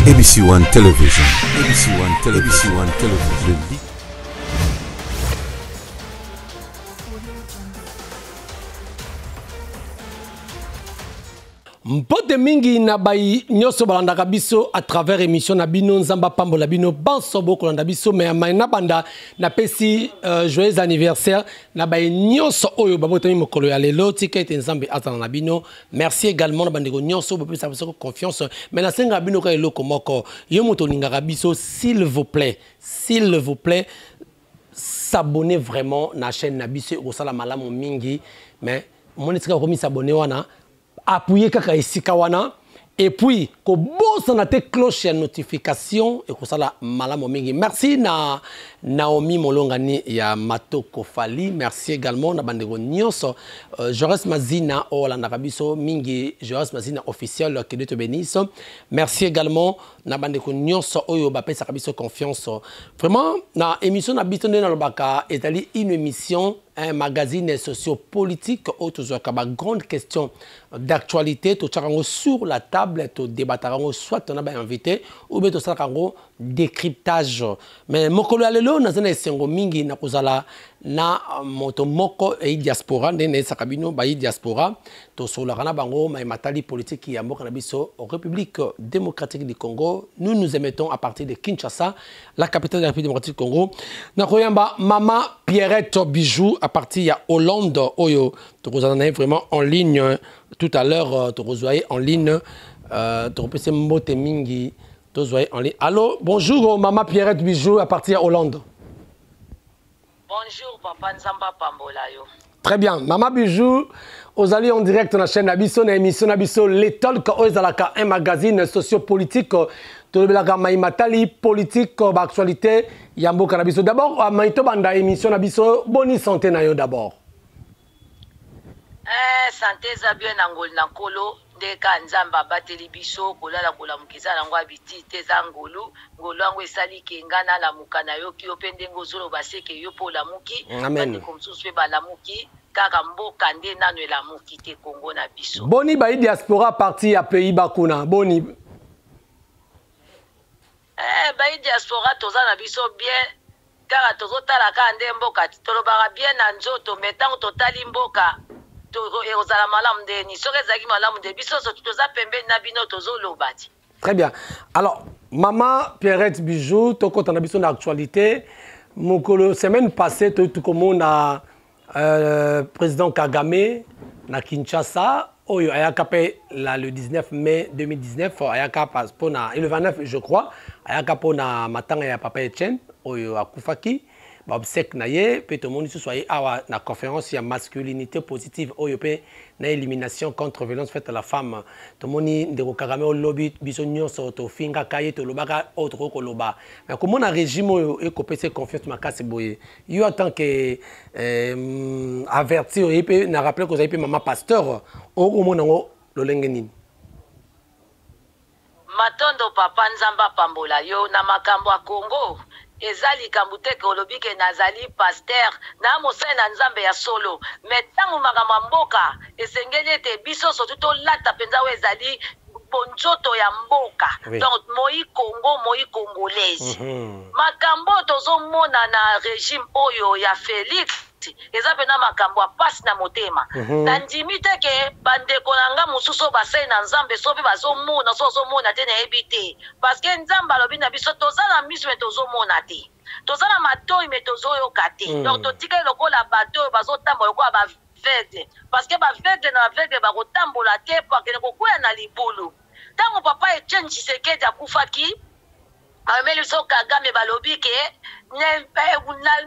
ABC One Television, ABC One Television, ABC One Television. Mbote mingi na bayi nyonso balandaka biso à travers émission na bino. Nzambe apambola bino banso bokolanda biso. Mais mai na banda, napesi joyeux anniversaire na bayi nyonso oyo babotami mokolo ya lelo. Tika ete Nzambe azala na bino. Merci également na bandeko nyonso bopesa biso confiance. Mais nasenga bino ka eloko moko: yo moto olingaka biso, s'il vous plaît, s'il vous plaît, s'abonner vraiment na chaîne na biso, ekosala malamu mingi. Mais omoni esika okomi s'abonner wana, appuyer kaka esika wana et puis kobosana te cloche ya notification, ekosala malamu mingi. Merci na Naomi Molongani ya Matoko Fali. Merci également na bandeko nyonso, Joris Mazina oyo alandaka biso mingi, Joris Mazina officiel, que Dieu te bénisse. Merci également na bandeko nyonso oyo bapesaka biso confiance vraiment na émission na biso. Nde nalobaka, ezali une émission, un magazine sociopolitique oyo tozwaka bagrande question d'actualité, totiaka yango sur la table, todébattaka yango, soit na bainvité ou bien tosalaka yango décryptage. Mais mokolo ya lelo, naza na esengo mingi na kozala na moto moko eyi diaspora. Ndenge nayesaka bino, bayi diaspora tosololaka na bango mayema matali politique ya mboka na biso, République démocratique du Congo. Nous nous émettons à partir de Kinshasa, la capitale de la République démocratique du Congo. Nakoyamba mama Pierrette Bijou à partir ya Hollande, oyo tokozala na ye vraiment en ligne tout à l'heure. Tokozwa ye en ligne, tokopesa mbote mingi, tozwa ye en ligne. Allo, bonjour mama Pierrette Bijou à partir ya Hollande. Bonjour papa, Nzambe apambola yo. Très bien. Mama Bijou, ozali en direct na chaîne na biso, na émission na biso Les Talk, oyo ezalaka un magazine sociopolitique. Tolobelaka mai matali politique, baactualité ya mboka na biso. D'abord, mai tobanda émission na biso, boni santé na yo d'abord? Santé eza bien na ngolu na Nkolo. Nde ka Nzambe abateli biso, kolala kolamuka eza nango abiti te, eza ngolu. Ngolu yango esali ke nga nalamuka, nayoki yo mpe ndenge ozoloba, seke yo mpe olamuki. Amen. Bandeko mosusu mpe balamuki, kaka mboka nde nano elamuki te, Kongo na biso. Boni bayi diaspora parti ya pays bakuna, boni? Bayi diaspora toza na biso bien, kaka tozotala kaka nde mboka. Tolobaka bien na nzoto, mais ntango totali mboka, ekozala malamu ndeni? Soki ezalaki malamu nde biso nyonso toza pembeni na bino, tozoloba ti. Très bien. Alors, Maman Pierrette Bijou, tokota na biso na actualité. Mokolo semaine passée, tokomona président Kagame na Kinshasa, oyo ayaka mpe la le 19 mai 2019, ayaka mpona, et le 29 je crois, ayaka mpona matanga ya papa Etienne oyo akufaki, baobsèques na ye. Mpe tomoni susu aye awa na conférence ya masculinité positive oyo mpe na élimination contre violence faite à la femme. Tomoni ndeko Kagame, olobi biso nyonso tofingaka ye, tolobaka oyo tokoki koloba. Mais komona régime oyo ekopesa confiance makasi boye, yo en tant que averti oye mpe na rappele kozali mpe mama pasteur, okomona yango lolenge nini? Matondo papa, Nzambe apambola yo. Na makambo ya Congo, eza likambo te ke olobi ke nazali pasteur na mosali na Nzambe ya solo. Mais ntango makambo ya mboka, esengeli ete biso surtout tolata mpenza oyo ezali bonzoto ya mboka. Donc moi Congo, moi congolaise. Makambo oyo tozomona na régime oyo ya Félix eza mpena makambo ya pasi na motema. Nandimi te ke bandeko na nga mosusu oyo basali na Nzambe so mpe bazomona, so bazomona te, nayebi te, parce que Nzambe alobi na biso: toza na miso mais tozomona te, toza na matoi mais tozoyoka te. Donc totikali lokola bato oyo bazotambola lokola baaveugle, parce que baaveugle na baaveugle bakotambola te po akende kokwea na libulu. Ntango papa Etienne Tshisekedi akufaki, bamemeli biso Kagame, balobi ke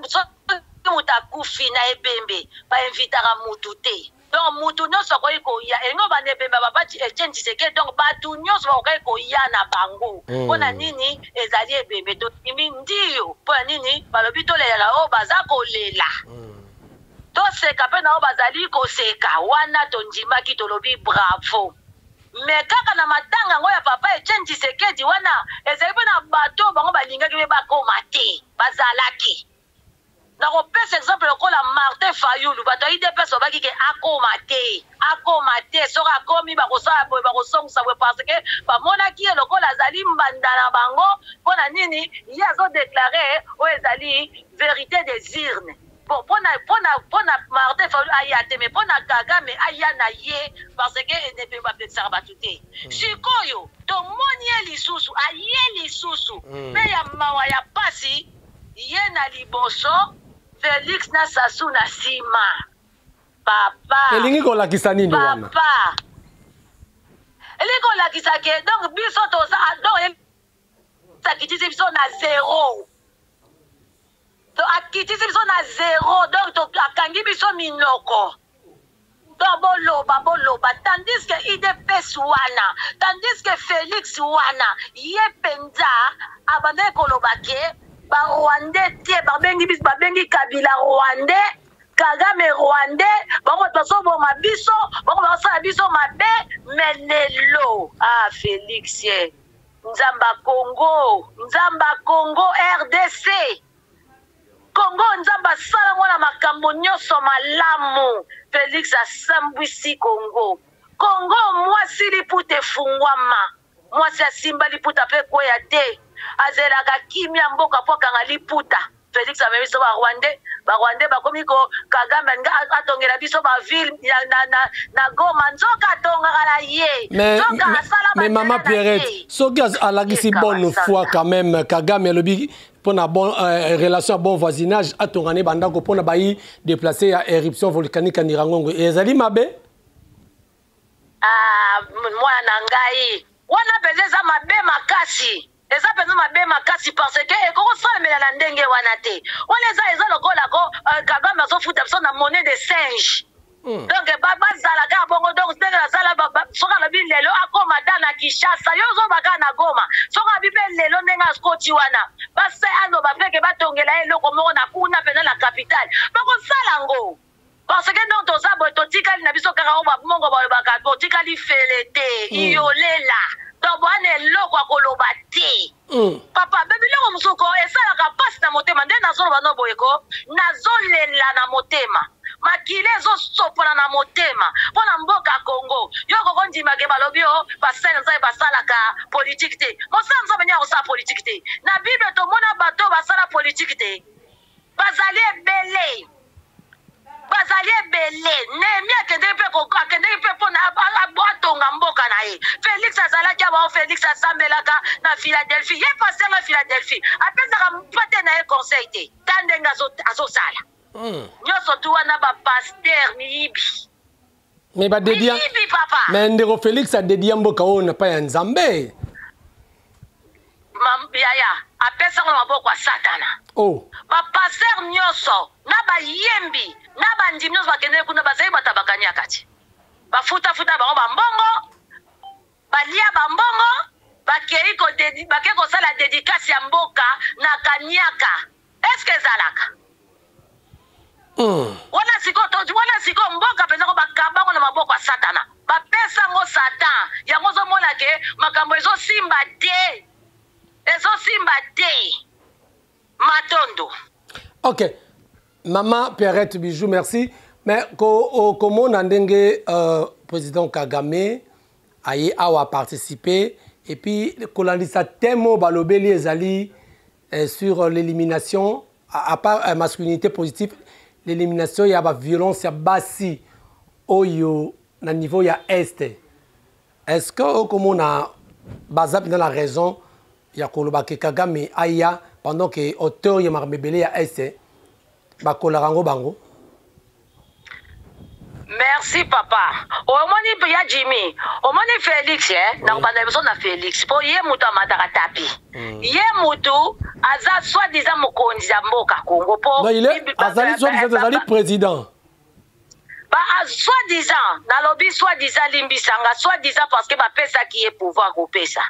soki moto akufi na ebembe, bainvitaka mutu te. Donc mutu nyonso akoki koya, elingi banda ebembe ya papa Etienne Tshisekedi, donc bato nyonso bakokaki koya na bango. Mpona nini? Ezali ebembe, tondimi ndiyo. Mpona nini? Balobi tolela oyo baza kolela, toseka mpe na oyo bazali koseka. Wana tondimaki, tolobi bravo. Mais kaka na matanga yango ya papa Etienne Tshisekedi wana, ezali mpe na bato oyo bango balingaki mpe bakóma te, bazalaki. Nakopesa exemple lokola Martin Fayulu, bato ya UDPS babaki ke akoma te, akoma te, soki akomi bakosala boye, bakosongisa boye, parce que bamonaki ye lokola azali mbanda na bango. Mpo na nini ye azo declarer oyo ezali verite des urnes? Bon, mpo na Martin Fayulu aya te, mais mpo na Kagame aya na ye, parce que enepe bapekisaka bato te. Sikoyo tomoni ye lisusu, aye lisusu mpe ya mawa ya pasi, ye na liboso, Félix na Sassou na nsima, papa. Elingi kolakisa nini wana? Papa, elingi kolakisa ke donc biso toza, donc akitisi biso na zéro, to akitisi biso na zéro, donc akangi biso minoko. Donc boloba, boloba, tandis que UDPS wana, tandis que Félix wana, ye mpenza abandaki koloba ke Barwandais te, babengi biso, babengi Kabila Rwandais, Kagame Rwandais, bango bato bazoboma biso, bango bazosala biso mabe. Mais lelo, ah, Félix ye Nzambe Congo, Nzambe Congo RDC, Congo, Nzambe asala ngo na makambo nyonso malamu. Félix asambwisi Congo. Congo, mwasi liputa efungwama, mwasi asimba liputa mpe ekweya te, azelaka kimia mboka mpo akanga liputa. Félix amemi biso Barwandais, Barwandais bakomi ko Kagame alingi atongela biso baville na Goma, nzoka atongaka na ye. Mais, mais mama Pierrette, soki alakisi bonne foi quand même, Kagame alobi mpona bon relation ya bon voisinage, atonga ne bandako mpona bayi déplacé ya éruption volcanique ya Nyiragongo, ezali mabe? Ah, mwana na ngai, wana mpenza eza mabe makasi, eza mpenza mabe makasi, parce que ekoki kosalemela na ndenge wana te. Wana eza lokola ko Kagame azofuta biso na monnaie de singe. Donc bazala kaka bongo. Donc ndenge nasala, soki alobi lelo akóma ta na Kinshasa, yo ozoba kaka na Goma. Soki abi mpe lelo ndenge akoti wana, base aloba mpe ke batongela ye eloko moko na kuna mpenza na capitale, bakosala yango, parce que donc toza boye, totikali na biso kaka oyo bamongo balobaka, totikali fele te. Iyolela, donc bwana eloko akoloba te. Papa, be biloko mosusu ko esalaka mpasi na motema. Nde nazoloba no boye ko, nazolela na motema, makili ezosopola na motema mpo na mboka Congo. Yo koko ndimake balobi o basali Nzambe basalaka politike te. Mosala Nzambe nde akosala politike te? Na Bible tomona bato oyo basala politike te, bazali ebele, bazali ebele. Nehemi akendeki mpe mpona atonga mboka na ye. Félix azalaki awa, Félix asambelaka na Philadelphie, ye pasenga Philadelphie, apesaka mpate na ye conseil te, ta ndenge azosala nyonso tu wana, bapasteur miyibi. Mais badedia Miyibi, papa. Mais ndeko Félix adedia mboka oyo na pa ya Nzambe. Yaya, apesango na maboko ya Satana. Oh. Bapasteur nyonso na bayembi na bandimi nyonso bakendeki kuna, bazali bato ya bakaniaka ti bafutafuta bango bambongo, balia bambongo, bakei kosala dédicace ya mboka na kaniaka. Est-ce ezalaka wana? Sikoyo wana, sikoyo mboka mpenza ko bakabango na maboko ya Satana, bapesango Satan. Yango ozomona ke makambo ezosimba te, ezosimba te. Matondo. Ok, mama Pierrette Bijou, merci. Mais komona ndenge président Kagame aye awa participer et puis kolandisa thème oyo balobeli ezali sur l'élimination, à part masculinité positive, l'élimination ya baviolence ya basi oyo na niveau ya Est, est-ce que okomona baza mpenza na raison ya koloba ke Kagame aya pendant ke auteur ya makambo ebele ya Est bakolaka yango bango? Merci, papa. Omoni ya Jimmy, omoni Félix, eh? Nakobanda biso na Félix mpo ye moto amataka tapi. Ye motu aza soi-disant mokonzi ya mboka Congo mpo Non, il est azali soi-disant, azali président. Ba soi-disant, nalobi soi-disant, limbisanga, soi-disant parce que bapesaki ye pouvoir kopesa.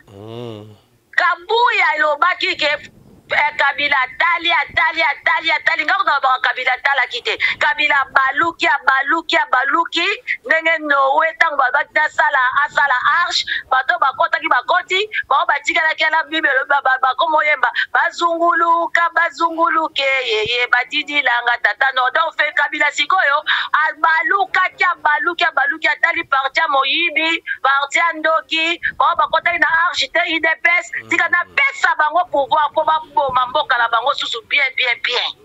Kabuya elobaki ke Eh, Kabila atali atali atali atali nga kuna baka Kabila atalaki te. Kabila abaluki abaluki abaluki ndenge Noe ntango balobaki nasala asala arche, bato bakotaki bakoti bango batikalaki ala Bible bakoma oyemba bazunguluka bazunguluke yeye badidilanga tata no. Donc fe Kabila sikoyo abalukaki abaluki abaluki atali parti ya moyibi, parti ya ndoki, bango bakotaki na arche te UDPS. Tika napesa bango pouvoir mpo baboma mboka na bango susu bien bien bien.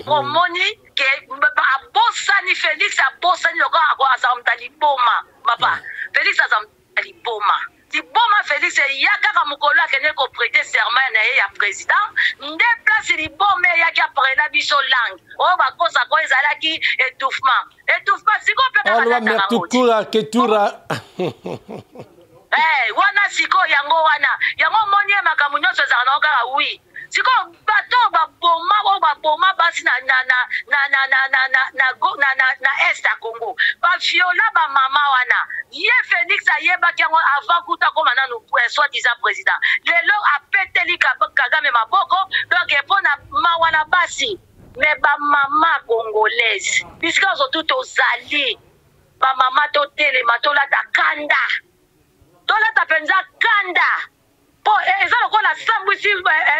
Omoni ke abosani Felix, abosani lokola azala moto ya liboma. Papa Felix azala moto ya liboma, liboma. Felix eya kaka mokolo akende ko prêter serment na ye ya président, nde place liboma eyaki aparela biso langue oyo bakosaka oyo ezalaki étouffement, étouffement. Sikoyo mpe kaka aloba mertukura ketura. Eh, wana sikoyo yango wana yango omoni ye makambo nyonso ezalaka nango kaka wi. Sikoyo bato oyo baboma, oyo baboma basi na na na na na na na na na go na na na est ya Congo, baviola bamama wana, ye Felix ayebaki yango avant kuta akoma nanu soit disant président. Lelo apeteli Kagame maboko, donc mpo na mawa na basi. Me bamama congolaise, bisika nyonso tu tozali bamama, totelema, tolata kanda, tolata mpenza kanda, mpo eza lokola sambwisi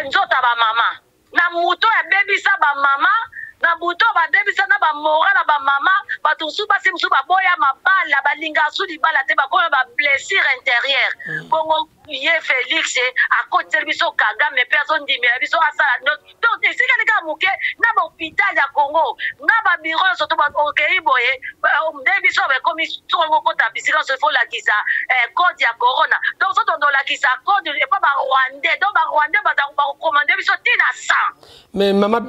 nzoto ya bamama na moto abebisa bamama na buto, babebisa na bamoral na bamama. Bato mosusu, basi mosusu baboya mabala, balingaka su libala te, bakoya bablessure intérieure. Bongo ye Félix akotiseli biso Kagame mpe azondimela biso asala nyonso. Donc esikali kaka moke na bahôpital ya Congo, na babiro nyonso to okei boye nde biso ekomi soki okota bisika nyonso ifo olakisa code ya corona. Donc so tondo olakisa code epa barwandais, donc barwandais bakokomande biso ntina 100. Mais mama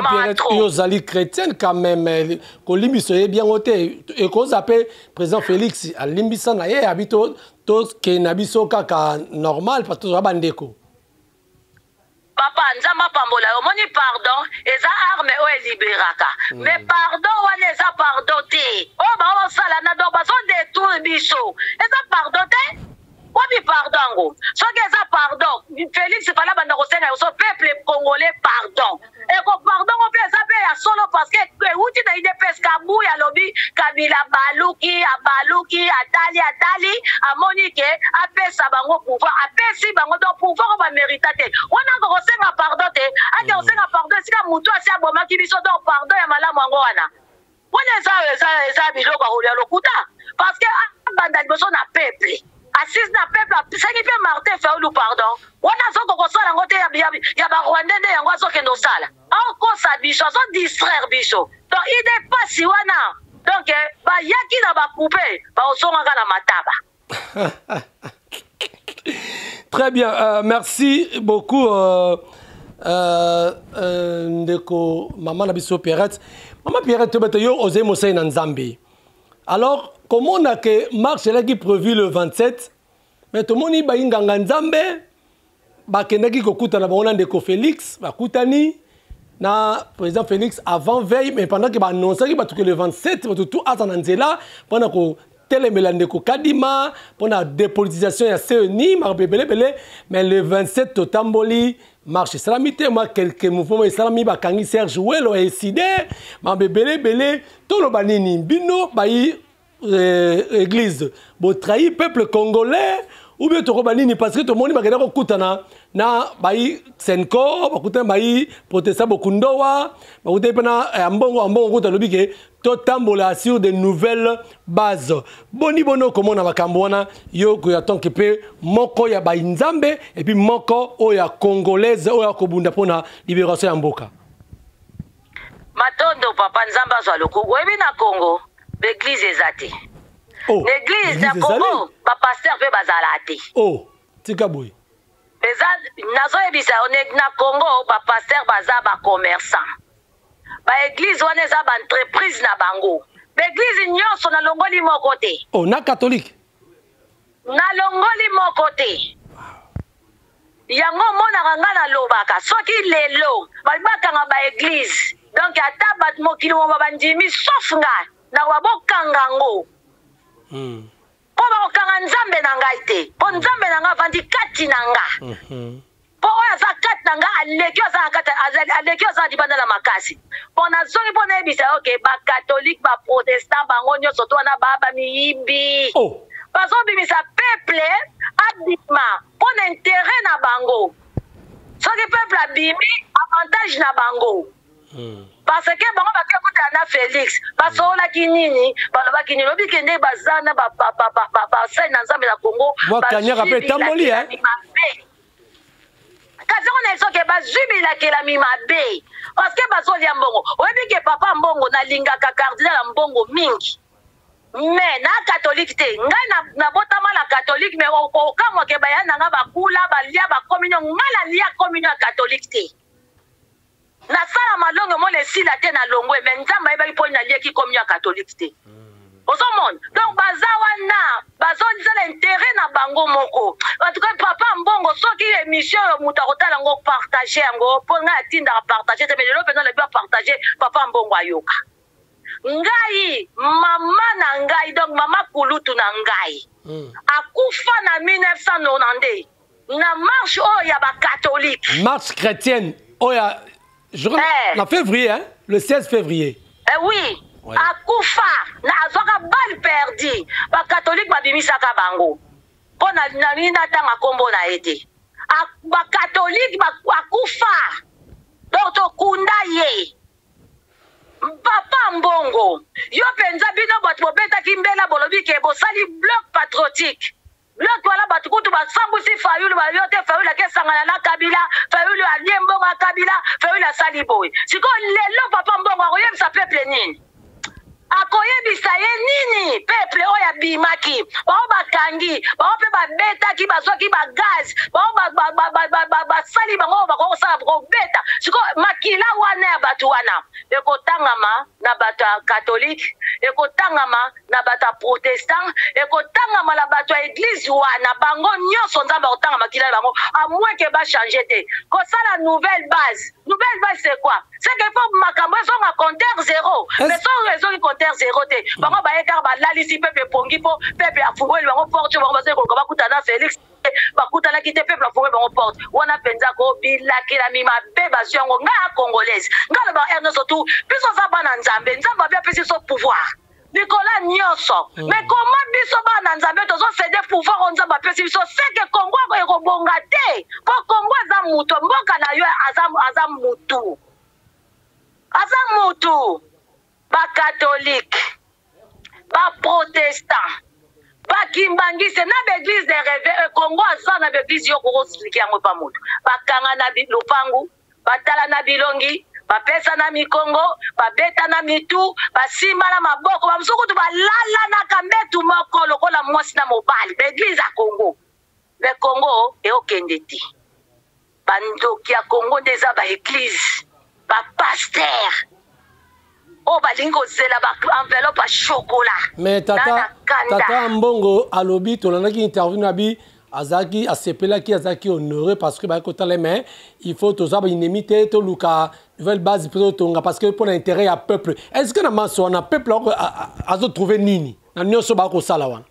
Pierrette, yo ozali chrétienne quand même, kolimbisa oyebi yango te. Ekozala mpe président Félix alimbisa na ye, abi tokende na biso kaka normal parce que toza bandeko. Papa, Nzambe apambola yo. Omoni, pardon eza arme oyo eliberaka. Mais pardon wana eza pardon te oyo bango basala na, donc bazodétruire biso. Eza pardon te. Wapi pardon yango? Soki eza pardon, Félix fala banda kosenga biso peuple congolais pardon. Eko pardon ngo mpe eza mpe ya solo parce que euti na UDPS. Kabuya alobi Kabila abaluki abaluki atali atali amoni ke apesa bango pouvoir, apesi bango donc pouvoir oyo bamérita te. Wana ako kosenga pardon te, ake kosenga pardon esika motu asi abomaki biso. Donc pardon ya malamu yango wana wana eza biloko ya lokuta parce que abanda liboso na peuple, assise na peuple, asengi mpe Martin Fayulu pardon. Wana azoko kosala yango te, ya barwandais nde yango azokende osala, aokosa biso, azodistraire biso. Donc ide pasi wana, donc bayaki na bakupe, baozongaka na mataba. Très bien, merci beaucoup ndeko mama na biso Pierrette. Mama Pierrette, tobete yo ozali mosali na Nzambe. Alors komona ke marche elaki prévu le 27, mais tomoni bayinganga Nzambe bakendaki kokutana bango na ndeko Félix, bakutani na président Félix avant veille, mais pendant que baannonçaki bato ke le 27 bato tu aza na nzela mpona kotelemela ndeko Kadima, mpona dépolitisation ya CENI, makambo ebelebele. Mais le 27 totamboli, marche esalami te. Mwa quelques mouvement esalami, bakangi Serge Welo, eside makambo ebelebele. Toloba nini? Bino bayi église botrahi peuple congolais ou bien tokoba nini? Parce que tomoni bakenda kokutana na bayi CENCO, bakutana bayi protestant bokundowa, bakutani mpe na Ambongo. Ambongo kuta alobi ke totambola sur de nouvelles bases. Boni boni okomona makambo wana, yo koya tonke mpe moko ya bainzambe et puis moko oyo ya congolaise oyo akobunda mpona libération ya mboka? Matondo papa, Nzambe azwa lokuku. Oyebi, na Congo baeglise eza te. Oh, na église na Congo bapasteur mpe bazala te. Oh, tika boye. Eza nazoyebisa yo, na Congo bapasteur baza bacommerçant. Baeglise wana eza baentreprise na bango. Baeglise nyonso, nalongoli moko te. Oh, na catholique? Nalongoli moko te. Yango omonaka nga nalobaka, soki lelo bakanga baeglise, donc ata bato mokili moma bandimi sauf nga, nakoba bokanga yango mpo bakokanga Nzambe na ngai te, mpo Nzambe na ngai avandi kati na nga. Mpo oyo aza kati na nga aleki oyo aza na kati, aleki oyo aza na libanda na makasi. Bon, nazongi mpo nayebisa yo ke bakatolike, baprotestant, bango nyonso to wana baa bamiyibi. Oh. Bazobimisa peuple abima mpo na interet na bango. Soki peuple abimi, avantage na bango. Parce que bango bake kutana na Felix, basololaki nini, balobaki nini, lobi kende baza na basali na Nzambe na Congo. Mwa kanyaka pe etamboli, hein? Kasi yango na esoke bazwi bilakelami mabe parce que bazolia mbongo. Oyebi ke papa mbongo, nalingaka cardinal ya mbongo mingi, mais na catholique te. Ngai nabotama na catholique, mais okamwa ke baya na nga bakula balia ba communion, ngai nalia communion ya catholique te. Nasala malongi omona esila te na longwe, mais Nzambe ayebaki mpo naliaki communion ya catholique te. Ozomona, donc baza wana bazozala intérêt na bango moko. En tout cas papa mbongo, soki émission oyo moto akotala yango, partage yango, mpo ngai atindaka partage te, mais lelo mpenza nayebi partage. Papa mbongo ayoka ngai, mama na ngai, donc mama kulutu na ngai akufa na 1992 na marche oyo ya bacatholique. Marche chrétienne oyo na février, hein? Le 16 février. Eh oui. Akufa na azwaka balle perdue, bakatholike babimisaka bango mpo nalingi natanga nkombo na ye te. Bakatholike akufa, donc tokunda ye. Papa mbongo, yo mpenza, bino bato bobetaki mbela, bolobi ke bosali bloc patriotique, bloc wana bato kutu basambwisi Fayulu, bayo te Fayulu akesangana na Kabila, Fayulu alie mbongo ya Kabila, Fayulu asali boye. Sikoyo lelo papa mbongo akoyebisa peuple nini? Akoyebisa ye nini? Peuple oyo abimaki, bao bakangi bao mpe babetaki, bazwaki bagaz, bao basali bango oyo bakoki kosala kobeta. Sikoyo makila wana ya bato wana ekotangama na bato ya katolike, ekotangama na bato ya protestant, ekotangama na bato ya église wana, bango nyonso Nzambe akotanga makila na bango, à moins ke bachange te kosala nouvelle base. Nouvelle base, c'est quoi? C'est que faut makambo ezonga compteur zéro. Mais soki ezongi compteur zéro te, bango baye kaka balalisi peuple epongi, mpo peuple afungoli bango porte. Bango bazali koluka bakutana na Félix, bakutanaki te. Peuple afungoli bango porte wana mpenza kobilakelami mabe bazwi yango. Ngai ya congolaise, ngai aloba heure nyonso tu, biso oza bana Nzambe, Nzambe abi apesi biso pouvoir likola nyonso. Mais comment biso bana Nzambe tozocéder pouvoir oyo Nzambe apesi biso? Seke Kongo ekobonga te, mpo Kongo eza moto, mboka na yo aza mutu, aza mutu. Bakatholike, baprotestant, bakimbangiste na baeglise de réveil, Congo aza na baeglise yo kokoexpliquer yango epa moto. Bakanga na lopangu, batala na bilongi, bapesa na mikongo, babeta na mitu, basimba na maboko, bamosusu kutu balalanaka mbetu moko lokola mwasi na mobali. Baeglise ya Congo, mais Congo eokende te. Bandoki ya Congo nde eza baeglise, bapaster oyo balingi kozela baenveloppe ya chocolat. Mais tata, tata mbongo alobi, tolandaki interview na bi, azalaki asepelaki, azalaki honoré parce que bayaki kotala, mais il faut toza baennemi te, toluka nouvelle base mpe totonga parce que mpona intérêt ya peuple. Est ce que na maso wana peuple azotrouve nini na nyonso bakosala wana?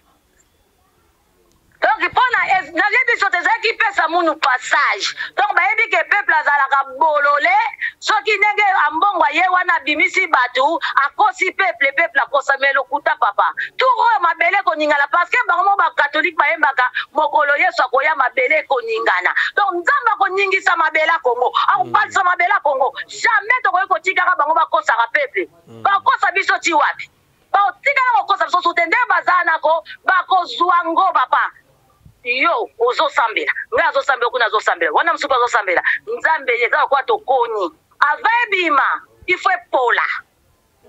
Donc mpona nayebi biso te, ezalaki pesa munu passage. Donc bayebi ke peuple azalaka bolole. Soki ndenge ambongo aye wana abimisi bato, akosi peuple, peuple akosami lokuta. Papa, tour oyo mabele ekoningana, parce que bango mo bakatholike bayembaka mokolo Yesu akoya mabele ekoningana. Donc Nzambe akoningisa mabele ya Kongo, akopanisa mabele ya Kongo. Jamais tokoki kotikaka bango bakosaka peuple. Bakosa biso ti wapi? Baotikala kokosa biso su te. Nde baza nako bakozwa ngo. Papa, yo ozosambela, ngai azosambela, kuna azosambela, wana mosusu azosambela. Nzambe eza lokola tokoni ava ebima, il faut epola.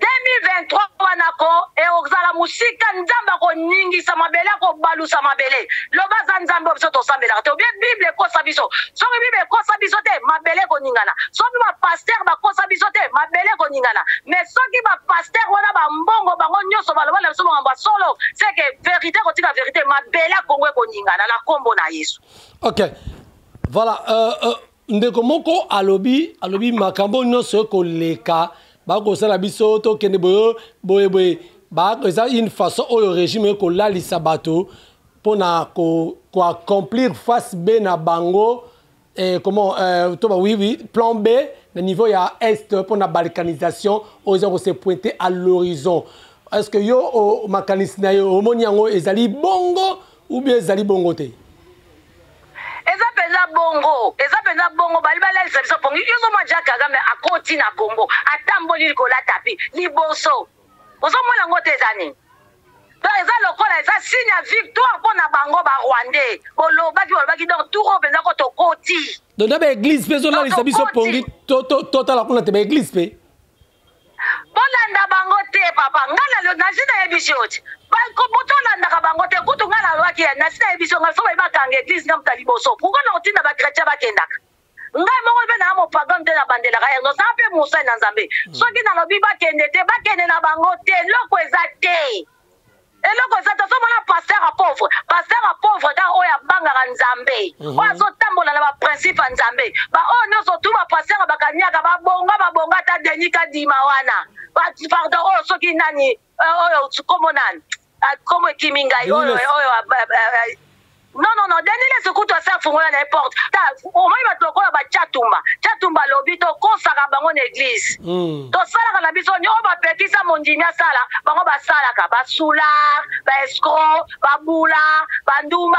2023 wana ko ekozala mosika. Nzambe akoningisa mabele, akobalusa mabele. Loba aza Nzambe oyo biso tosambelaka te, obie Bible ekosa biso. Soki Bible ekosa biso te, mabele ekoningana. Soki bapaster bakosa biso te, mabele ekoningana. Mais soki bapaster wana bambongo bango nyonso baloba na biso makambo ya solo, c'est que vérité kotika vérité, mabele ya Kongo ekoningana na nkombo na Yesu. Ok, voilà. Ndeko moko alobi makambo nyonso ekoleka, bakosala biso tokende boye boye boye, eza une façon oyo régime ekolalisa bato mpona koaccomplir face B na bango. eh, comment euh, to ba oui oui plan B na niveau ya est pour na balkanisation oyo eza kose pointer à l'horizon. Est-ce que yo o, makanisi na yo omoni yango ezali bongo ou bien ezali bongo te? Eza mpenza bongo, eza mpenza bongo. Bali balalisa biso pongi. Yo ozomona ja Kagame akoti na Congo, atamboli likolo ya tapi liboso, ozomona yango te. Eza nini? Donc eza lokola eza signe ya victoire mpo na bango ba Rwandais. Bolobaki, bolobaki, donc tour oyo mpenza ko tokoti. Donc na baeglise mpe ezolalisa biso pongi, totala kuna te, baeglise mpe. Bolanda bango te, papa. Ngai nasi nayebisi yo ti botolandaka bango te. Kutu ngai nalobaki, nasi nayebisi yo, ngai so bayi bakanga eglise, ngai moto ya liboso. Pourquoi na kotinda bachrétien bakendaka? Ngai moko mpe naa mopagano te, nabandelaka yango, nosala mpe mosali na Nzambe. Soki nalobi bakende te, bakende na bango te. Eloko eza te, eloko eza te. Ozomona pasteur ya pauvre, pasteur ya pauvre kaka oyo abangaka Nzambe, oyo azotambola na baprincipe ya Nzambe. Baoyo nyonso tu bapasteur bakaniaka, babonga babonga, ata Denis Kadima wana, pardon, oyo soki nani, oyo kombo nani, kombo ekimi ngai, oyo oyo, non, non, non, Denis Lessie kutu asi afungola na ye porte. Omoni bato lokola bachatumba, Chatumba alobi tokosaka bango na église, tosalaka na biso oyo bapekisa mondimi asala, bango basalaka. Basular, baescroc, babula, bandumba,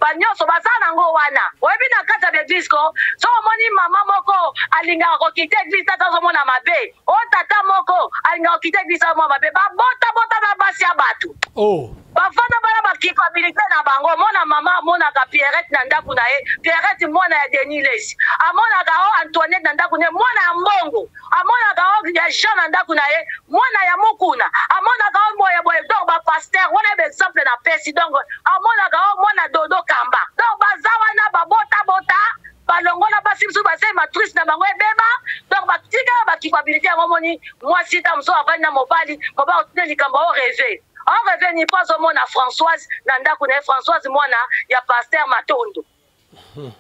banyonso baza nango wana. Oyebi na kati ya baeglise ko, so omoni mama moko alingaka kokita église, tata azomona mabe, o tata moko alingaka kokita église, azomona mabe, babotabota na basi ya bato. Oh. Bafanda bana baculpabilité na bango. Omona mama amonaka Pierrette na ndako na ye, Pierrette mwana ya Denis Lessie, amonaka o Antoinette na ndako na ye, mwana ya mbongo, amonaka o ya Jean na ndako na ye, mwana ya Mokuna, amonaka o boye boye. Donc bapasteur wana ye, baexemple na pesi. Donc amonaka o mwana Dodo Kamba. Donc baza wana, babotabota, balongola basi mosusu, basali matrice na bango ebeba. Donc batikala baculpabilité yango. Omoni mwasi ta mosusu avandi na mobali, mobali otine likambo, o rêve, en reveni mpo azomona Françoise na ndako na ye, Françoise mwana ya pasteur Matondo.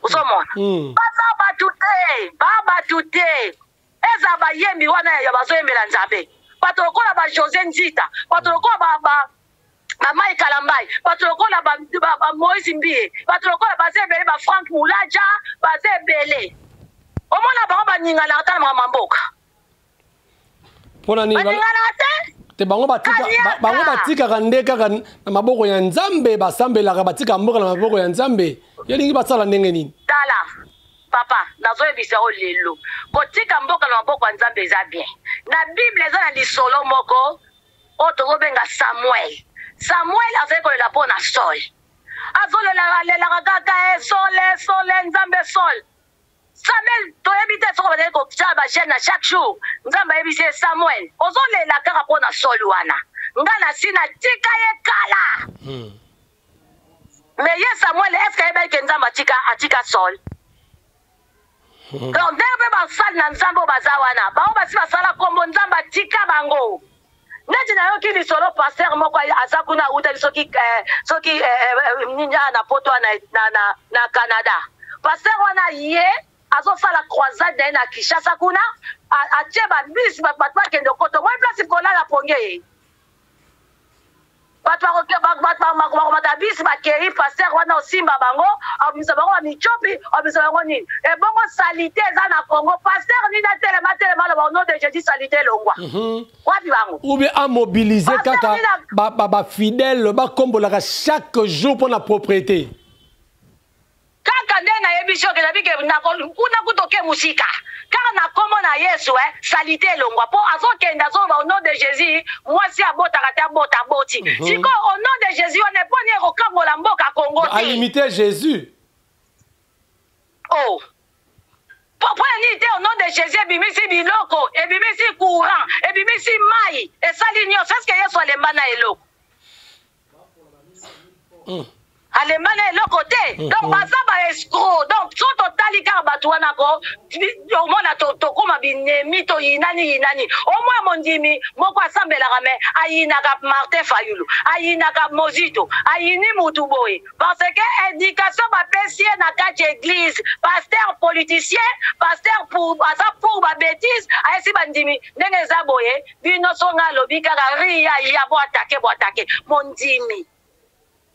Ozomona baza bato te, ba bato te. Eza bayembi wana ya bazoyembela Nzambe, bato lokola ba José Nzita, bato lokola ba bamai Kalambai, bato lokola bamoïse Mbiye, bato lokola baza ebele, bafrank Mulaja, baza ebele. Omona bango baninganaka tala makambo ya mboka. Mpona nini? Baninganaka te. Te, bango batika, bango batikaka nde kaka na maboko ya Nzambe. Basambelaka, batika mboka na maboko ya Nzambe. Yo lingi basala ndenge nini? Tala papa, nazoyebisa yo lelo, kotika mboka na maboko ya Nzambe eza bien. Na Bible eza na lisolo moko oyo tozobenga Samuel. Samuel azali kolela mpo na Saul, azolela, alelaka kaka e Saul, e Saul, e Nzambe, Saul. Samuel toyebi te soko bazali kotia bajeûne na chaque jour. Nzambe ayebisi ye: "Samuel, ozolela kaka mpo na Saul wana, nga na si natika ye kala." Mais ye Samuel, est ce que ayebaki ke Nzambe atika Saul? Donc ndenge mpe basali na Nzambe oyo baza wana, bango basi basala nkombo, Nzambe atika bango. Neti nayoki lisolo, pasteur moko aza kuna, awutaki soki nini awa na poto, na Canada. Pasteur wana ye azosala croisade na ye na Kinshasa kuna, atie babus, bato bakende koto moi place kolala ponge ye. Bato bakomata bisi, bakei. Pasteur wana osimba bango, abimisa bango bamichopi, abimisa bango nini. Ebongo saleté eza na Congo. Pasteur nini atelema, atelema, aloba "Au nom de Jésus, saleté elongwa"? Wapi bango? Ou bien amobilize kaka bafidèle, bakombolaka chaque jour mpo na propriété. Kaka nde nayebi soki nabi ke kuna kuta oke mosika, kaka na nkombo na Yesu, saleté elongwa. Mpo azokende, azoloba "Au nom de Jésus", mwasi abotaka te, abota, aboti. Sikoyo "Au nom de Jésus" wana eponi ekokangola mboka Kongo te? Alimite Jésus. Oh, mpo ya nini te? "Au nom de Jésus" ebimisi biloko, ebimisi courant, ebimisi mai, esali nyonso. Est-ce Yesu alemba na eloko? Alemba na eloko te. Donc baza ba escroc. Donc so totali kaka bato wana ko, omona tokóma binemi, toyinani yinani. Omona mondimi moko asambelaka, me ayinaka Martin Fayulu, ayinaka Mozito, ayini mutu boye, parce que éducation bapesi ye na kati ya église, pasteur politicien, pasteur pour aza pour babêtise. Ayesi bandimi ndenge eza boye. Bino so nga alobi kaka ria ya bo atake, bo atake mondimi.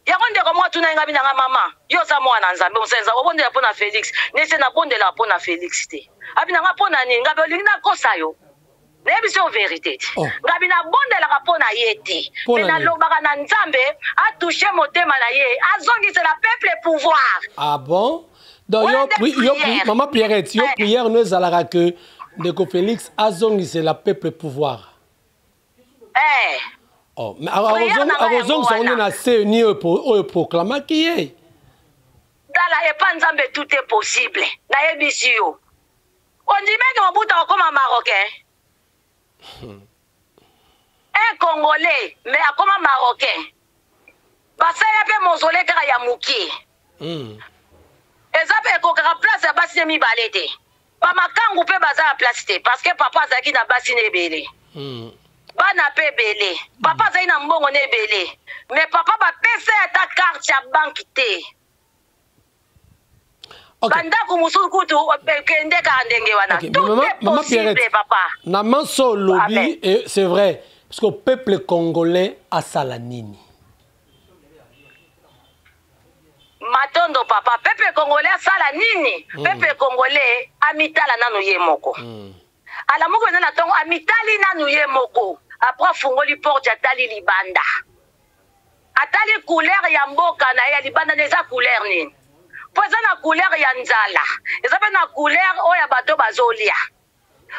Yango ndeko moko atunaki ngai binanga mama, yo oza mwana Nzambe, mosali Nzambe, obondela mpo na Felix. Nese nabondelaka mpo na Felix te. Abi na nga mpo na nini? Ngabi olingi nakosa yo? Nayebisi yo verite te. Oh. Ngabi nabondelaka mpo na ye te. Me nalobaka na Nzambe atouche motema na ye, azongisela peuple pouvoir. Ah bon? Donc yo, yo, maman Pierrette, yo eh. prière no ezalaka que ndeko Felix azongisela peuple pouvoir. Eh. Oh, mais akozongisa ngo nde na CENI oyo proclamaki ye. Tala epa Nzambe tout est possible. Nayebisi yo. Ondimaki Mobutu akokoma marocain? Un congolais mais akoma marocain. Basala pe mausolée kaka ya mukie. Eza pe ekokaka place ya basi ne mibale te. Ba makangu pe baza na place te parce que papa azalaki na basi ne ebele. Bana pe ebele. Papa azalaki na mbongo ne ebele. Mais papa bapesa ye ata carte ya banque te. Okay. Bandako mosusu kutu ekende kaka ndenge wana. Okay. Tout maman, est possible, Pierrette, papa. Na manso olobi, c'est vrai, parce que peuple congolais asala nini? Matondo papa, peuple congolais asala nini? Peuple congolais amitala nanu ye moko. Alamuki penza na tongo amitali nanu ye moko. Après afungoli porte atali libanda. Atali couleur ya mboka na ye ya libanda na eza couleur nini? Po eza na couleur ya nzala, eza pe na couleur oyo ya bato bazolia.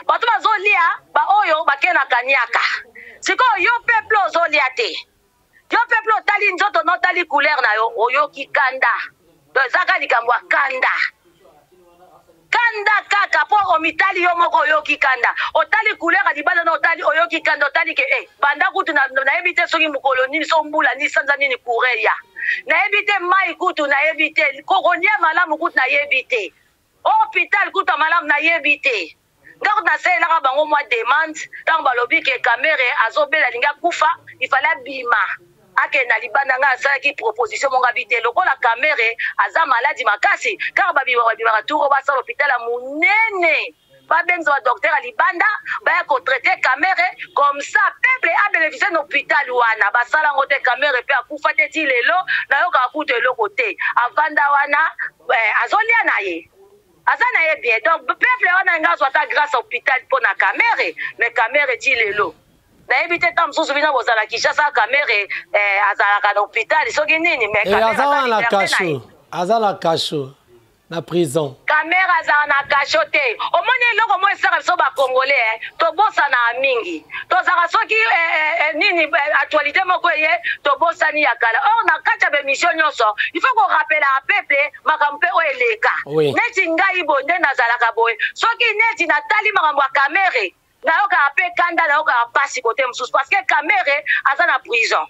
Bato bazolia ba oyo bake na kaniaka. Sikoyo yo peuple ozolia te. Yo peuple otali nzoto na otali couleur na yo oyoki kanda. Donc eza kaka likambo ya kanda. Kanda kaka po omitali yo moko oyoki kanda. Otali couleur ya libanda na otali oyoki kanda otali ke eh banda kutu na nayebi te soki mokolo nini so mbula nini sanza nini courant eya. Nayebi te mayi kutu nayebi te kolia malamu kutu nayebi te. Hopital kutu ya malamu nayebi te. Nga kutu nasalelaka bango mwa demande tango balobi ke Kamerhe azobela alingi akufa, il fallait abima akende na libanda. Nga nasalaki proposition moko ngabi te lokola Kamerhe aza maladi makasi kaka babimaka babimaka tour oyo basala hopital ya munene babengisa ba docteur ya libanda baya ko traiter Kamerhe comme ça peuple a beneficier na hopital wana. Basala yango te, Kamerhe pe akufa te ti lelo nayokaka kutu eloko te, avanda wana eh, azolia na ye aza na ye bien. Donc peuple wana nga azwa ata grâce hôpital mpo na Kamerhe, mais Kamerhe ti lelo nayebi te ntango mosusu bino bozala Kinshasa Kamerhe eh, azalaka na hôpital soki nini, mais eh, Kamerhe aza wana na kasho, aza na kasho na prison. Kamerhe azala na kasho te. Omoni eloko moko esalaka biso ba Congolais eh, tobosanaka mingi. Tozalaka soki eh, eh, eh, nini eh, actualité moko eye tobosani ya kala. Or na kati ya ba émission nyonso il faut ko rappelaka peuple makambo mpe oyo eleka. Oui. Neti ngai boye nde nazalaka boye, soki neti natali makambo ya Kamerhe nayokaka mpe kanda, nayokaka mpasi kote mosusu parce que Kamerhe aza na prison.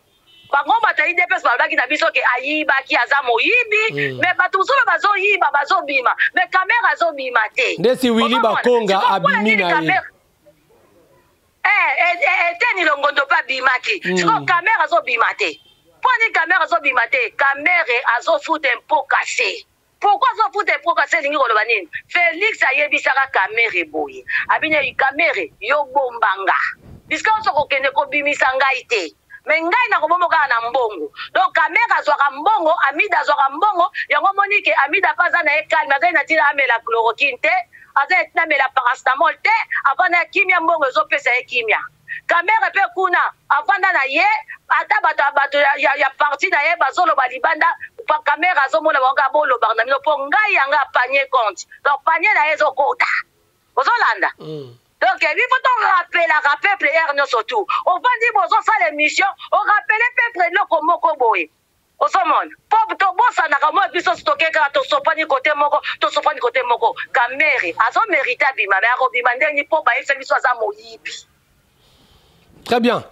Bango bato ya UDPS balobaki na biso ke ayibaki, aza moyibi. Mais bato mosusu bazoyiba bazobima, mais Kamerhe azobima te. Ndesi Willy Ozomona? Bakonga Sikoyo mpona abimi nini na ye. Kamerhe? Eh, eh, eh, Eteni Longondo mpe abimaki. Sikoyo Kamerhe azobima te. Mpo nini Kamerhe azobima te? Kamerhe azofuta impôt cassé. Pourquoi azofuta impôt cassé? Elingi koloba nini? Felix ayebisaka Kamerhe boye, abine Kamerhe yo bombanga bisika nyonso kokende kobimisa ngai te, mais ngai nakobomba kaka na mbongo. Donc Kamerhe azwaka mbongo, Amida azwaka mbongo. Yango omoni ke Amida mpe aza na ye calme, azali na ntina amela chloroquine te, aza na ntina amela paracétamol te, avanda ya kimia, mbongo ezopesa ye kimia. Kamerhe pe kuna avanda na ye, ata bato ya bato ya, ya, ya parti na ye bazoloba libanda, Kamerhe azomona bango kaka bolobaka na bino po ngai yanga panier compte. Donc panier na ye ezokota. Ozolanda? Donc il faut to rappelaka peuple heure nyonso tout. Ovandi bozosala émission, o rappeler peuple eloko moko boye. Ozomona? Po tobosanaka mwa biso toke kaka tosopani kote moko, tosopani kote moko. Kamerhe azo mérite abima, mais akobima ndenge nini po bayebisaki biso aza moyibi. Très bien.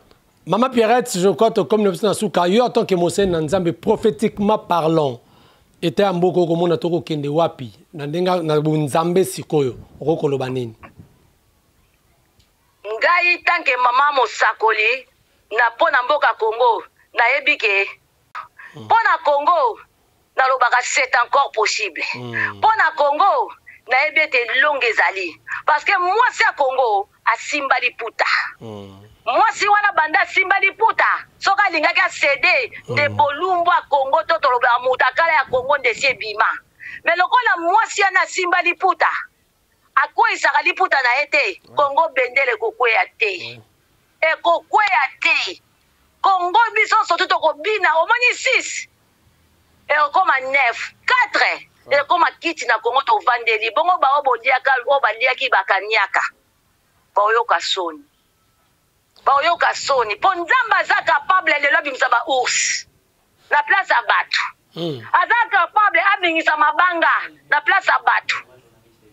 Maman Pierrette, je crois que comme nous sommes yo en tant que mosene na Nzambe prophétiquement parlant, était ya mboka okomona tokokende wapi na ndenge na bonzambe sikoyo okokoloba nini? Ngai tant que mama mosakoli na mpo na mboka Congo, nayebi ke mpo na Congo nalobaka c'est encore possible. Mpo na Congo nayebi ete longue ezali parce que mwasi ya Congo asimba liputa. Mwasi wana banda asimba liputa, soki alingaki acede nde bolumbu ya Congo to tolobaka mutakala ya Congo nde esi ebima. Mais lokola mwasi wana asimba liputa, akweyisaka liputa na ye te, Congo bendele ekokweya te. Ekokweya te. Congo biso surtout tokobina, omoni 6 ekokoma 9, 4 ekokoma kiti na Congo tovandeli. Bongo baoyo boliaka, oyo baliaki bakaniaka, baoyoka soni. Baoyoka soni po Nzambe aza capable lelo abimisa ba ours na place ya bato. Aza capable abingisa mabanga na place ya bato.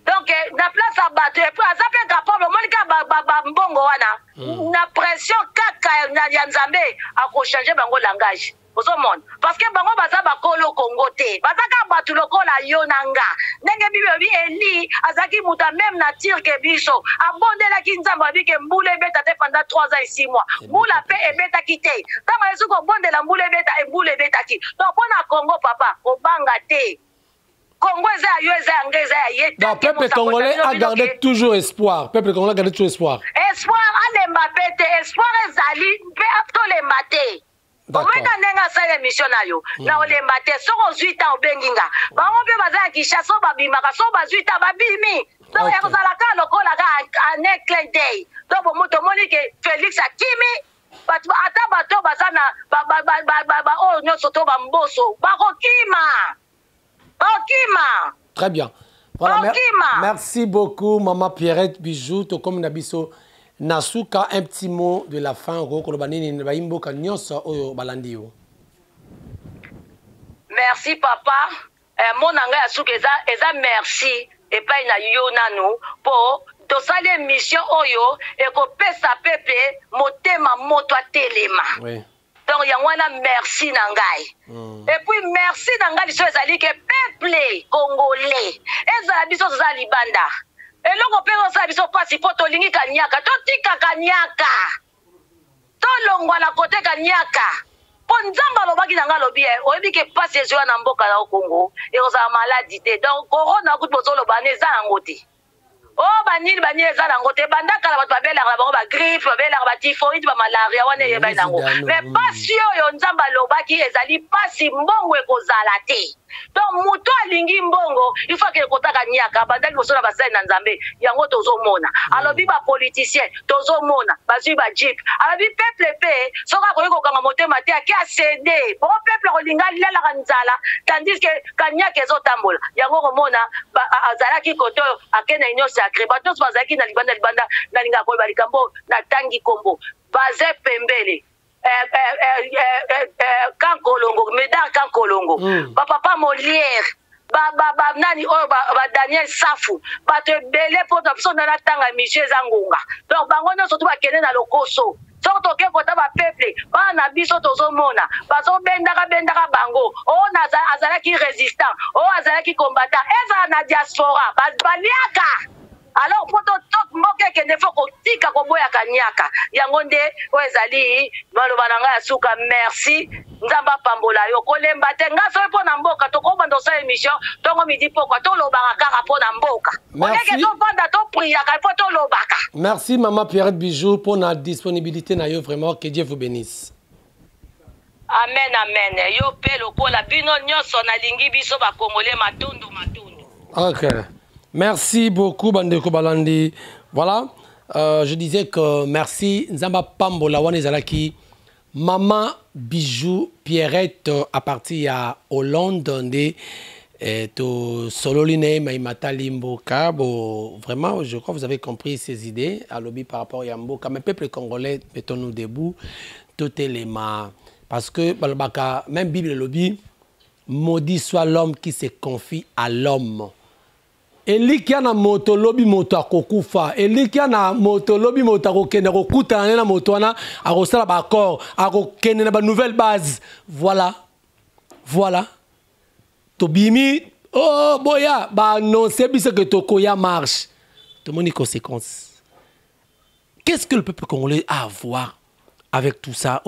Donc na place ya bato, et puis aza pe capable, omoni kaka ba mbongo wana, na pression kaka ya Nzambe ako changer bango langage. Ozomona? Parce que bango baza bakolo Congo te. Baza kaka bato lokola yo na nga. Ndenge Bible elobi Elie azalaki moto ya même nature que biso. Abondelaki Nzambe alobi ke mbula ebeta te pendant 3 ans et 6 mois. Mbula pe ebetaki te. Tango ayesi kobondela mbula ebeta, mbula ebetaki. Donc pona Congo papa, kobanga te. Congo eza ya yo, eza ya nga, eza ya ye. Donc, peuple congolais a gardé toujours espoir. Peuple congolais a gardé toujours espoir. Espoir alemba pe te. Espoir ezali pe tolemba te. Omoni na ndenge asali emission na yo, na olemba te. Soki ozwi temps obengi nga. Bango mpe baza ya Kinshasa, soki babimaka, soki bazwi temps babimi. Donc ekozala kaka lokola kaka un clin d'œil. Donc bomo tomoni ke Felix akimi, bato ata bato baza na ba, ba, ba, ba, ba, ba oyo nyonso to ba mboso bakokima. Bakokima. Très bien. Voilà, Bakokima. merci beaucoup maman Pierrette Bijou, tokomi na biso na suka, un petit mot de la fin okoloba nini na bayimboka nyonso oyo balandi yo? Merci papa. Mot na ngai ya suka eza merci epai na yo nanu po tosali émission oyo ekopesa peuple motema moto atelema. Donc yango wana merci na ngai. Et puis merci na ngai liso ezali ke peuple congolais ezala biso toza libanda. Eloko pe osala biso pasi po tolingi kanyaka, totika kanyaka. Tolongwa na kote kanyaka. Po Nzambe alobaki na ngai, alobi, oyebi ke pasi ezoya na mboka na Congo, ekozala maladi te. Donc corona kutu bozoloba wana eza yango te. Oh, banini, banini eza nango te. Banda kala bato babelaka na bango ba grippe, babelaka ba typhoïde, ba malaria wana eyebani nango. Mais pasi oyo Nzambe alobaki ezali pasi mbongo ekozala te. Donc moto alingi mbongo, il faut akende kotaka niaka, banda liboso na basali na Nzambe, yango tozomona. Alobi ba politiciens tozomona, bazwi ba jeep. Alobi peuple pe soki akoki kokanga motema te, ake acéder. Bongo peuple akolinga alalaka nzala, tandis que kanyaka ezotambola. Yango komona, azalaki kote oyo, ake na union sacrée. Bato nyonso bazalaki na libanda, libanda, nalingaka koyeba likambo, natangi kombo. Baze pembele. Kankolongo, Médard Kankolongo. Ba papa Molière, ba, ba, ba, nani oyo, ba, ba Daniel Safu. Bato ebele po na biso na tanga mission eza ngonga. Donc bango nyonso tu bakende na lokoso. Soki toke kota ba peuple, bana na biso tozomona, bazobendaka bendaka bango. Oyo azalaki résistant, oyo azalaki combattant, ezala na diaspora, baliaka. Alors po to mboka ekende, faut kotika koboya kanyaka. Yango nde oyo ezali maloba na ngai ya suka. Merci. Nzambe apambola yo. Kolemba te. Nga soki mpo na mboka, tokobanda kosala émission tongo midi pokwa, tolobaka kaka mpo na mboka. Merci. Oleke tovanda, topriaka, il faut tolobaka. Merci maman Pierrette Bijou pour la disponibilité na yo, vraiment que Dieu vous bénisse. Amen, amen. Yo pe lokola bino nyonso nalingi biso ba Congolais, matondo, matondo. OK. Merci beaucoup bandeko balandi. Voilà, je disais que merci Nzamba Pambola wana ezalaki maman Bijou Pierrette à partir ya Hollande nde to sololi na ye Maïmata Mboka. Bon, vraiment, je crois que vous avez compris ces idées à lobby par rapport à Mboka. Mais peuple congolais, mettons-nous debout, totelema. Parce que, balobaka, même Bible lobi, maudit soit l'homme qui se confie à l'homme. Elikia na moto lobi moto akokufa. Elikia na moto lobi moto akokende kokutana na moto wana, akosala ba accord, akokende na ba nouvelle base. Voilà. Voilà. Tobimi, oh boya, ba annoncer biso que tokoya marche. Tomoni conséquence. Qu'est-ce que le peuple congolais a à voir avec tout ça?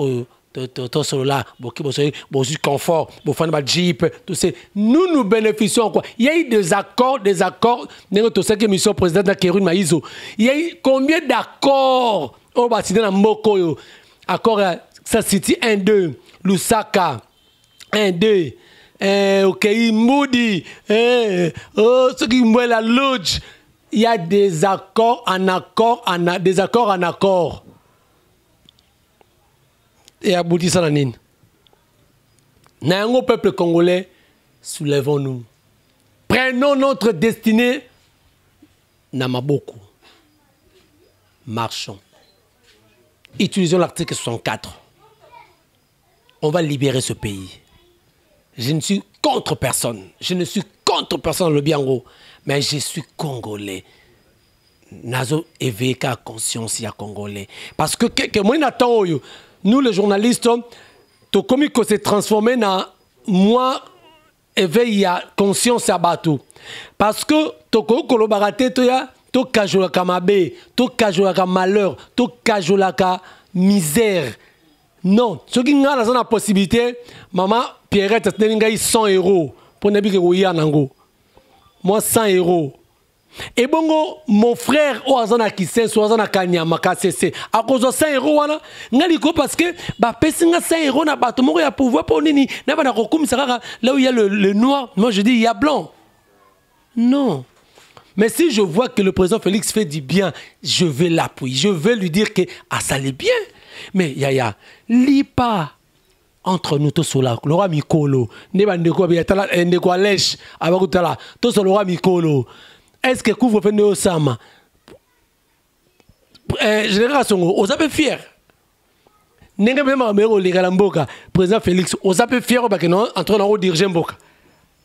To solo là, boki, bo soyi, bo zui confort, bo fana ba jeep, tout ça. Nous, nous bénéficions quoi? Il y a eu des accords, des accords. Ndenge to saki mission président de Kerwin Maïzo. Il y a eu combien d'accords? Oyo basine na mboka oyo accord ya sa city 1 2 Lusaka 1 2 eh, okei Mbudi eh, oh, soki Mbwela Lodge, il y a des accords en accord en des accords en accord et aboutissa na nini na yango. Peuple congolais, soulèvons-nous, prenons notre destinée na maboko, marchons, utilisons l'article 64, on va libérer ce pays. Je ne suis contre personne, je ne suis contre personne, le biango, mais je suis congolais. Nazo éveillé conscience ya congolais, parce que que moi na temps oyo, nous les journalistes, tokomi ko se transformer na moi éveil ya conscience ya bato, parce que tokoki kolobaka te, toya tokajolaka mabe, tokajolaka malheur, tokajolaka misère. Non, soki ngai naza na possibilité, mama Pierrette atindeli ngai 100 euros mpo nayebi ke koya nango mwa 100 euros, ebongo mon frère oyo aza na Kisenso, aza na Kanyama Kasese, akozwa 100 euros wana ngai liko parce que bapesi nga 100 euros na bato moko ya pouvoir. Mpo nini na bana kokumisa kaka là où il y a le noir, moi je dis il y a blanc? Non. Mais si je vois que le président Félix fait du bien, je vais l'appuyer, je vais lui dire que ah, ça allait bien. Mais yaya, lipa, entre nous tosola lora mikolo nde bandeko tala ndeko aleshe abakutala tosola mikolo. Est ce que couvre-feu nde osama général Songo oza mpe fier ndenge mpe makambo ekoleka na mboka? Président Félix, oza mpe fier oyo bakende en train na kodirige mboka?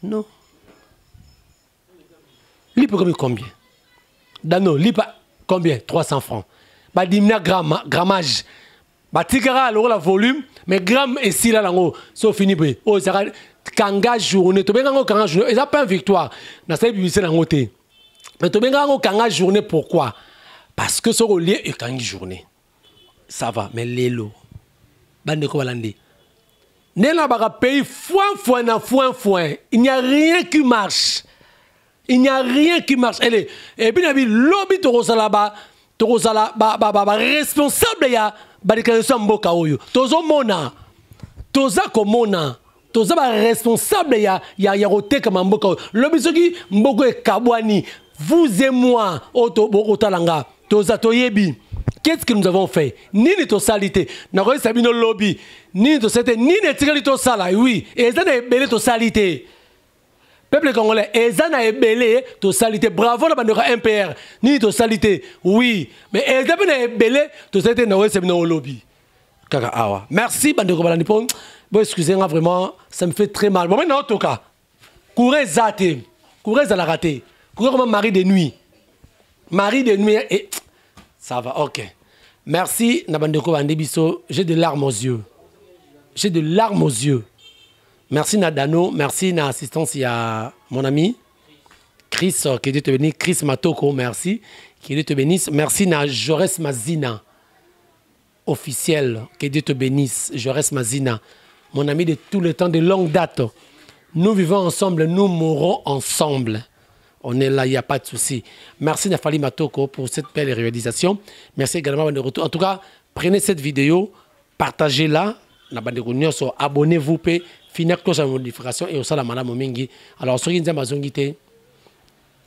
Non. Lipa komi combien, dano? Lipa combien? 300 francs. Badimina grammage, batikaka lokola volume, mais gramme esila nango. So fini boye, oyo ezalaka kanga journée, tobenga yango kanga journée. Eza pas victoire, nasali publicité nango te, mais tobenga yango kanga journée. Pourquoi? Parce que soki olie, ekangi journée, ça va. Mais lelo, bandeko balandi, ndenge na baka pays foin foin na foin foin, il n'y a rien qui marche, il n'y a rien qui marche. Ele et puis nabi lobi tokozala ba tokozala ba ba ba, ba responsable ya badéclaration ya mboka oyo tozomona, toza komona, toza baresponsable ya kotekama mboka oyo. Lobi soki mboka ekabwani, vous et moi oyo bokotala nga, toza toyebi qu'est-ce que nous avons fait, nini tosali te. Nakoyebisa bino lobi nini tosali te, nini etikali tosala. Oui, eza na ebele tosali te. Peuple congolais, eza na ebele tosali te. Bravo na bandeko ya MPR. Nini tosali te? Oui, mais eza mpe na ebele tosali te. Nakoyebisa bino lobi kaka awa. Merci bandeko balandi. Mpo bo excusez nga, vraiment ça me fait très mal. Bon, maintenant otoka courant eza te, courant ezalaka te, courant comme mari de nuit, mari de nuit. Et ça va, ok, merci na bandeko bandi biso. J'ai de larmes aux yeux, j'ai de larmes aux yeux. Merci na Dano, merci na assistance ya mon ami Chris, que Dieu te bénisse. Chris Matoko, merci, que Dieu te bénisse. Merci na Jaurès Mazina officiel, que Dieu te bénisse. Jaurès Mazina, mon ami de tout le temps, de longue date. Nous vivons ensemble, nous mourrons ensemble. On est là, il n'y a pas de souci. Merci Nafali Matoko pour cette belle réalisation. Merci également de retour. En tout cas, prenez cette vidéo, partagez-la. Abonnez-vous, fina cloche à notification et au salam madame mingi. Alors, ceux qui nous ont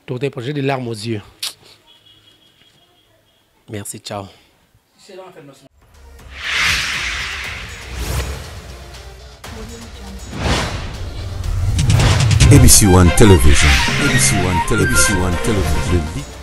tout j'ai des larmes aux yeux. Merci, ciao. C'est dans la fête nationale. ABC One Television, ABC One Television, ABC One Television, le leader.